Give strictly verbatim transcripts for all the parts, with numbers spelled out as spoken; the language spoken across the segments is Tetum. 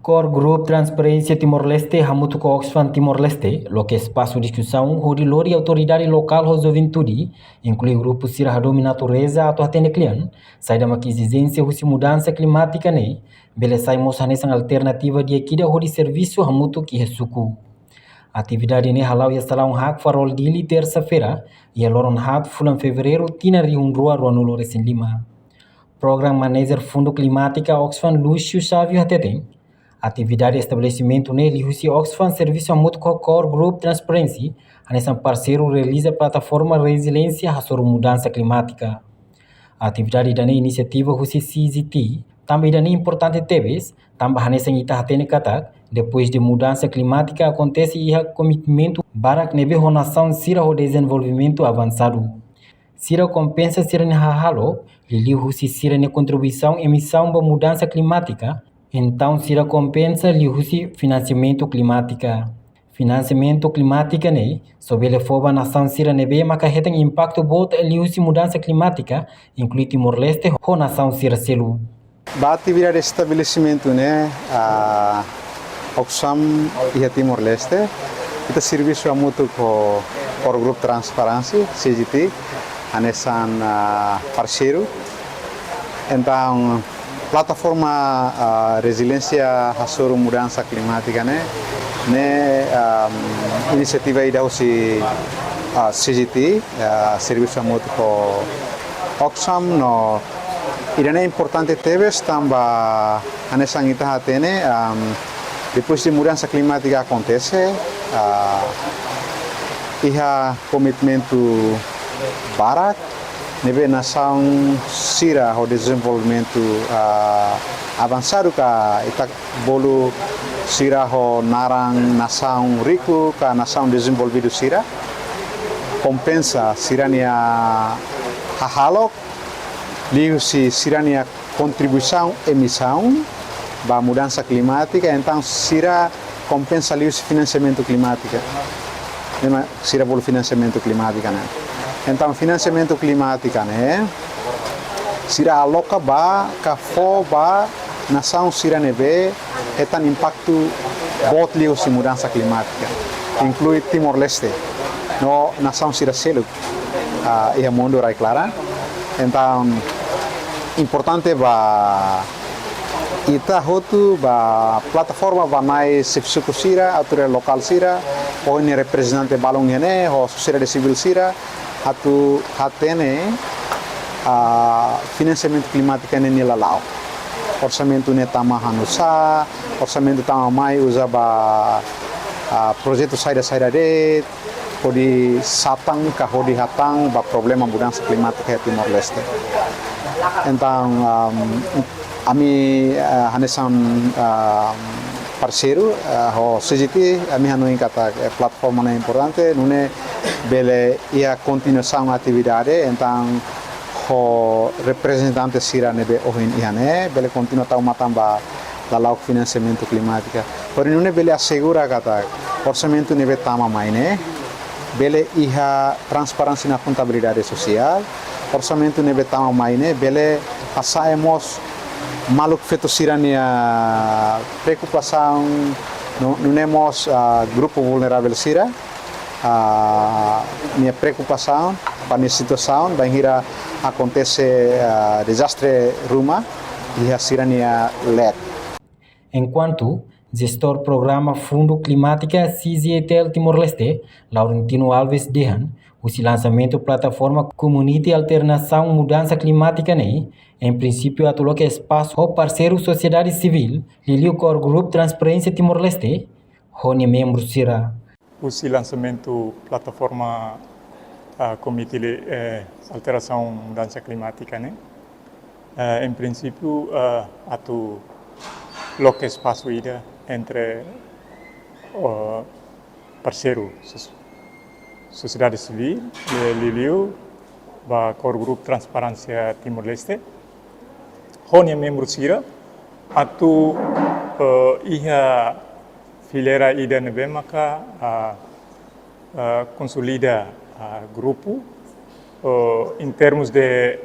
Core Group Transparency Timor-Leste hamutuk ho Oxfam Timor-Leste loke espasu diskusaun hodi lori autoridade lokál ho juventude, inklui grupu sira hadomi natureza atu hatene kle'an saida mak ezijénsia husi mudansa klimátika ne'e, bele sai mós hanesan alternativa di'ak ida hodi servisu hamutuk iha suku. Atividade ne'e hala'o iha salaun Hak Farol Dili, tersa-feira, iha loron haat fulan Fevereiru tinan rihun rua ruanulu resin lima. Program Manager Fundu Klimátika Oxfam, Lúcio Sávio, hateten, atividade estabelesimentu ne'e liuhusi Oxfam servisu hamutuk ho Core Group Transparency, hanesan parseiru realiza plataforma reziliénsia hasoru mudansa klimátika. Atividade ida-ne'e inisiativa husi C G T, tanba ida-ne'e importante tebes, tanba hanesan ita hatene katak, depois de mudansa klimátika akontese iha komitmentu barak ne'ebé ho nasaun sira ho dezenvolvimentu avansadu. Sira kompensa sira-nia hahalok, liuliu husi sira-nia kontribuisaun emisaun ba mudansa klimátika, entaun sira kompensa liuhusi finansiamentu klimátika. Finansiamentu klimátika ne'e só bele fó ba nasaun sira ne'ebé maka hetan impaktu boot liuhusi mudansa klimátika, inklui Timor-Leste ho nasaun sira seluk. Ba atividade estabelesimentu ne'e, ah, Oxfam iha Timor-Leste, ita servisu hamutuk ho Core Group Transparency, C G T, hanesan, ah, parseiru. Entaun, plataforma, ah, reziliénsia hasoru mudansa klimátika ne'e, ne'e, ah, inisiativa ida husi, ah, C G T, ah, servisu hamutuk ho Oxfam no ida-ne'e importante tebes tanba hanesan ita hatene, am, depois de mudansa klimátika akontese, ah, iha komitmentu barak ne'ebé nasaun sira ho dezenvolvimentu, ah, avansadu ka ita bolu sira ho naran nasaun riku ka nasaun dezenvolvidu sira kompensa sira-nia hahalok liuhusi sira-nia kontribuisaun emisaun ba mudansa klimátika, entaun sira kompensa liuhusi finansiamentu klimátika. Ne'ebé sira bolu finansiamentu klimátika ne'e. Entaun finansiamentu klimátika ne'e sira aloka ba ka fó ba nasaun sira ne'ebé hetan impaktu boot liuhusi mudansa klimátika, inklui Timor-Leste no nasaun sira seluk, ah, iha mundu rai-klaran. Entaun, importante ba ita hotu, ba plataforma, ba mai xefe suku sira, autoridade lokál sira, ho nia reprezentante balun iha ne'e, ho sosiedade sivíl sira, atu hatene, ah, finansiamentu klimátika ne'e nia lala'ok. Orsamentu ne'e tama hanusá, orsamentu tama mai uza ba, ah, projetu saida-saida de'it, hodi satan ka hodi hatán ba problema mudansa klimátika iha Timor-Leste. Entaun, am, ami, ah, hanesan, ah, parseiru, ah, ho C G T, ami hanoin katak, eh, plataforma ne'e importante, nune'e bele iha kontinuasaun atividade, entaun ho reprezentante sira ne'ebé ohin iha ne'e, bele kontinua tau matan ba lala'ok finansiamentu klimátika. Hodi nune'e bele asegura katak orsamentu ne'ebé tama mai ne'e bele iha transparénsia no kontabilidade sosiál, orsamentu ne'ebé tama mai ne'e bele hasa'e mós maluk feto sira-nia preokupasaun, nu-, nune'e mós, ah, grupu vulneravel sira, ah, nia preokupasaun ba nia situasaun bainhira akontese, ah, dezastre ruma iha sira-nia leet. Enkuantu, jestór programa Fundu Klimátika C G T L Timor-Leste, Laurentino Alves dehan, husi lansamentu plataforma Community Alternasaun Mudansa Klimátika ne'e, em princípio atu loke espasu ho parseiru sosiedade sivíl, liuliu Core Group Transparénsia Timor-Leste, ho nia membru sira. Husi lansamentu plataforma, ah, Komité de, eh, Alterasaun Mudansa Klimátika ne'e, eh, em princípio, ah, atu loke espasu ida entre, ah, parseiru sos-, sosiedade sivíl, eh, liuliu ba Core Group Transparénsia Timor-Leste, ho nia membru sira, atu, eh, iha fileira ida ne'ebé maka, ah, ah, konsolida, ah, grupu, eh, em termos de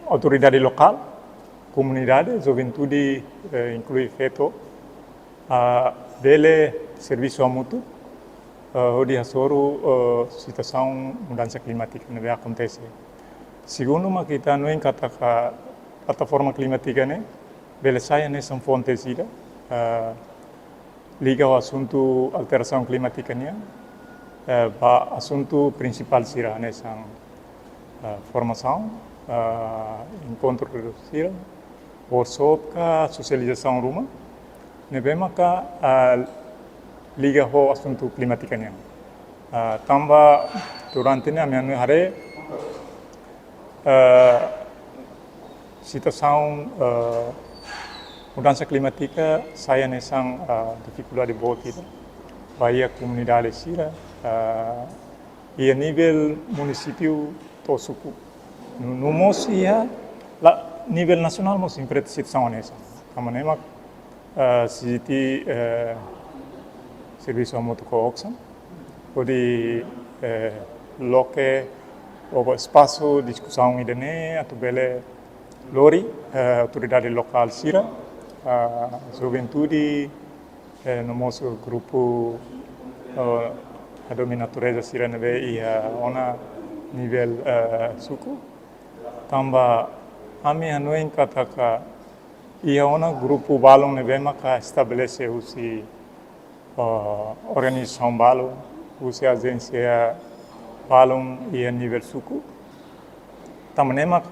autoridade lokál, komunidade, juventude, eh, inklui feto, Ah, bele servisu hamutuk, ah, hodi hasoru, ah, situasaun mudansa klimátika ne'ebé akontese. Segundu, mak ita hanoin katak plataforma klimátika ne'e bele sai hanesan fonte sira, ah, liga ho asuntu alterasaun klimátika nian, eh, ba asuntu prinsipál sira hanesan, eh, formasaun, eh, enkontru sira, workshop ka sosializasaun ruma ne'ebé maka, eh, liga ho asuntu klimátika nian. Eh, tanba durante ne'e ami hanoin haree, eh, situasaun, eh, mudansa klimátika sai hanesan, eh, difikuldade boot ida ba iha komunidade sira, eh, iha nivel munisípiu to'o suku. No, no mós iha la, nivel nasionál mós enfrenta situasaun hanesan. Tanba ne'e mak, eh, CGT, eh, servisu hamutuk ho Oxfam hodi, eh, loke ou ba espasu diskusaun ida-ne'e atu bele lori, eh, autoridade lokál sira, eh, juventude, eh, no mós grupu, eh, hadomi natureza sira ne'ebé iha ona nivel, eh, suku. Tanba ami hanoin katak iha ona grupu balun ne'ebé maka estabelese husi, eh, organizasaun balun, husi ajénsia balun iha nivel suku. Tanba ne'e mak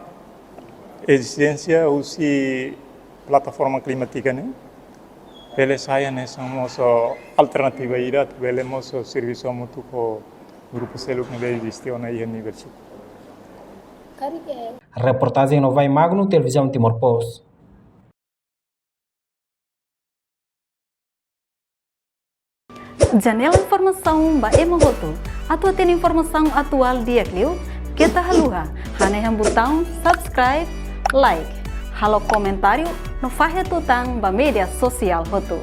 ezijénsia husi plataforma klimátika ne'e bele sai hanesan mós alternativa ida atu bele mós servisu hamutuk ho grupu seluk ne'ebé eziste ona iha nivel suku. Reportajen Novai Magno, Televizaun Timor Post. Janela informasaun ba ema hotu. Atu hatene informasaun atuál di'ak liu, keta haluha hanehan butaun subscribe, like, halo komentáriu no fahe tutan ba média sosiál hotu.